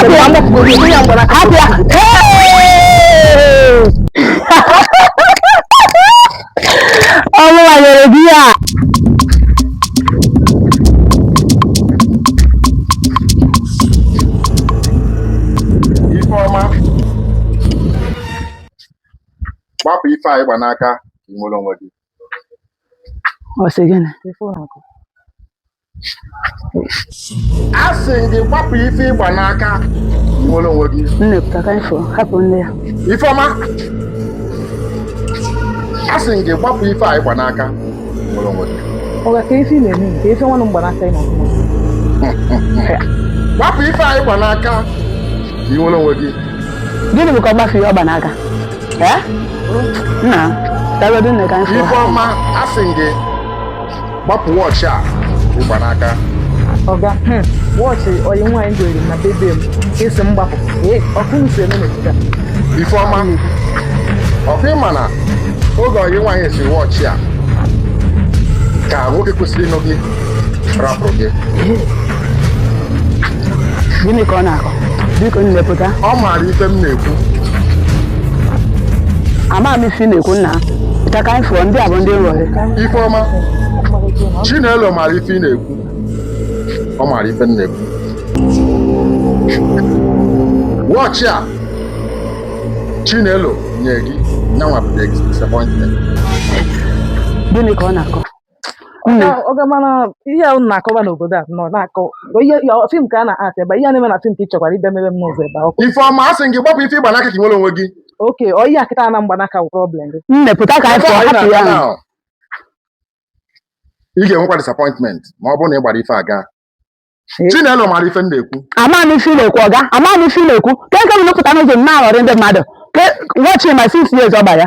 Hapụ ya. Hapụ ya. Hey! Ọ mụnwa nyere gị ya. Ifeọma, gbapụ ife a ị gba n'aka ka ị nwere onwe gị. Ọ sị gịnị? A sị gị gbapụ ife ị gba n'aka ka ị nwere onwe gị. Nne, pụta ka anyị fụọ. Hapụ nne ya. Ifeọma, a sị gị gbapụ ife a ị gba n'aka ka ị nwere onwe gị. Ọga, ka ife ị na-eme, ka ife nwanụ mgbanaka ị na-ahụ. Gbapụ ife a ị gba n'aka ka ị nwere onwe gị. Gịnị bụ ka ọ gbafe ihe ọ gba n'aka? Ee? Nna, tagodu nne ka anyị fụọ. Ifeọma, a sị gị gbapụ wọchị a ị gba n'aka. Ọga, wọchị oyi nwaanyị gonyere m na bebe m ka esi m gbapụ. Ee, ọkụ m si eme n'obodo a. Ifeọma, ọkwa ịma na oge ọyị nwaanyị si wọchị a ka nwoke kwesịrị ịnụ gị rapụrụ gị. Gịnị ka ọ na-akọ? Biko nne, pụta. Ọ maara ife m na-ekwu. Ama m ife ị na-ekwu, nna. Pụta ka anyị fụọ. Ndị a bụ ndị nghọrị. Ifeọma, Chinelo maara ife ị na-ekwu. Ọ maara ife m na-ekwu. Wọchị a Chinelo nye gị nyanwa bụ the disappointment. Gịnị ka ọ na-akọ? Nne, Ọga, mana ihe a unu na-akọba n'obodo a nọ na-akọ ihe film ka a na-atị ebe a, ihe a na-eme na film ka ị chọkwara ịbịa mere m n'ụzọ ebe a. Ọkụ. Ifeọma, a sị gị gbapụ ife ịgba n'aka ka ị nwere onwe gị. Oke, ọ ihe a kịta na mgbanaka wụ problem gị. Nne, pụta ka anyị Ebe fụọ. a ị Hapụ ya. na-aga now, ị ga-enwekwa disappointment ma ọ bụrụ na ị gbara ife aga. Chinelo maara ife m na-ekwu. Ama m ife ị na-ekwu, ọga. Ama m ife ị na-ekwu. Ke nke bụ pụta n'ụzọ m na-aghọrị ndị mmadụ? Ke wọchị ma 6 years ọ gba ya.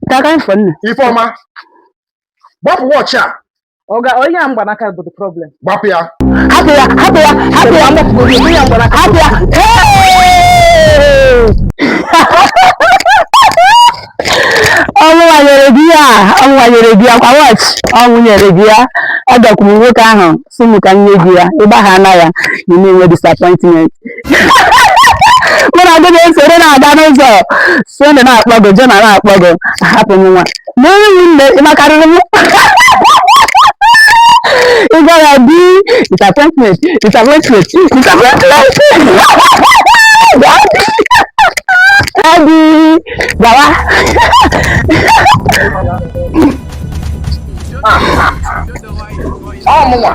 Pụta ka anyị fụọ, nne. Ifeọma, gbapụ wọchị a. Ọga, ọ ihe a mgbanaka bụ the problem. Gbapụ ya. Hapụ ya, hapụ ya, hapụ ya, hapụ ya. Hey! Ọnwụ nyere gị ya, ọnwụ nyere gị ya kwa wọchị, ọnwụ nyere gị ya. Ọ gakwuru nwoke ahụ si m ka m nye gị ya. Ịgbaghana ya, ị na-enwe disappointment. Mụ na gị na-esoro na-aga n'ụzọ, Sunday na-akpọ gị, Jona na-akpọ gị, hapụ m nwa n'onye m. Nne, ịmakarịrị m. Ị gara be disappointment, disappointment, disappointment. Daddy, gawa. Ọ mụnwa.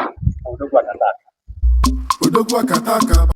Odogwu akataka.